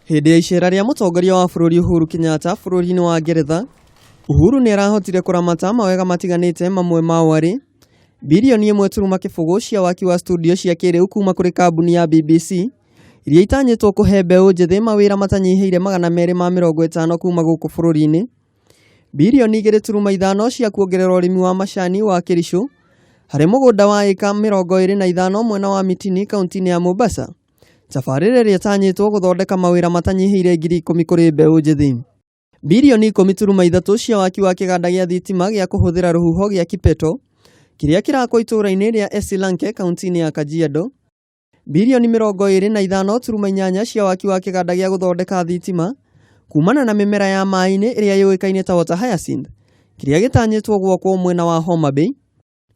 Hĩndĩ ya icera rĩa mũtongoria wa bũrũri Uhuru Kenyatta bũrũri-inĩ wa Ngeretha, Uhuru nĩarahotire kũramata mawega matiganĩte mamwe mao arĩ birioni ĩmwe turuma kĩbũgũ cia waki wa studio cia kĩrĩu kuma kũrĩ kambuni ya BBC iria itanyĩtwo kũhe mbeũ njĩthĩ mawĩra matanyihĩire 250 kuma gũkũ bũrũri-inĩ, birioni 2.5 cia kuongerera ũrĩmi wa macani wa Kericho harĩ mũgũnda wa ĩka 25 mwena wa Mitini kaunti-inĩ ya Mombasa, tabarĩra ĩrĩa ĩtanyĩtwo gũthondeka mawĩra matanyihĩire 10,000 kũrĩ mbeũ njĩthĩ. Birioni 10.3 cia waki wa kĩganda gĩa thitima gĩa kũhũthĩra rũhuho gĩa Kipeto kĩrĩa kĩrakwo itũũra-inĩ rĩa Esilanke kaunti-inĩ ya Kajiado, birioni 25.8 cia waki wa kĩganda gĩa gũthondeka thitima kumana na mĩmera ya maĩ-inĩ ĩrĩa yũĩkaine ta water hyacinth kĩrĩa gĩtanyĩtwo gwakwo mwena wa Homa Bay,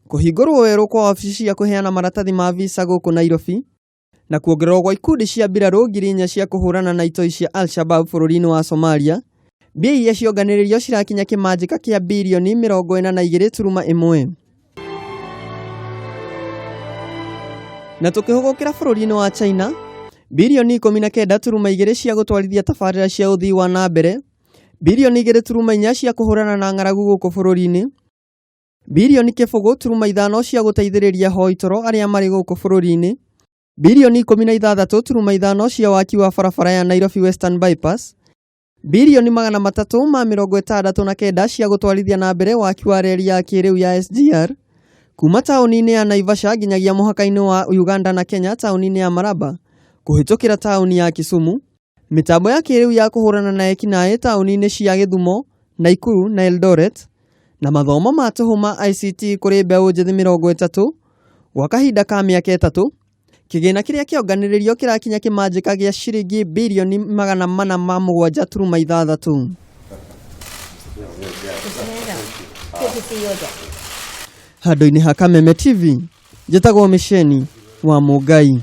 kũhingũrwo werũ kwa wabici cia kũheana maratathi ma visa gũkũ Nairobi, na kuongererwo gwa ikundi cia mbirarũ 4,000 cia kũhũrana na itoi cia Al-Shabab bũrũri-inĩ wa Somalia, mbia iria cionganĩrĩirio cirakinya kĩmanjĩka kĩa birioni 42.1. Na tũkĩhũgũkĩra bũrũri-inĩ wa China, birioni 19.2 cia gũtwarithia tabarĩra cia ũthii wa na mbere, birioni 2.4 cia kũhũrana na ng'aragu gũkũ bũrũri-inĩ, birioni 0.5 cia gũteithĩrĩria ahoi toro arĩa marĩ gũkũ bũrũri-inĩ, birioni 16.5 cia waki wa barabara ya Nairobi Western Bypass, birioni 369 cia gũtwarithia na mbere waki wa reri ya kĩrĩu ya SGR kuma taũni-inĩ ya Naivasha nginyagia mũhaka-inĩ wa Uganda na Kenya taũni-inĩ ya Maraba kũhĩtũkĩra taũni ya Kisumu, mĩtambo ya kĩrĩu ya kũhũrana na ekinaĩ taũni-inĩ cia Gĩthumo, Naikuru na Eldoret, na mathomo ma tũhũ ma ICT kũrĩ mbeũ njĩthĩ 30 gwa kahinda ka mĩaka 3, kĩgĩna kĩrĩa kĩonganĩrĩirio kĩrakinya kĩmanjĩka gĩa ciringi birioni 407.6. Handũ-inĩ ha Kameme TV, njĩtagwo Mĩceni wa Mũngai.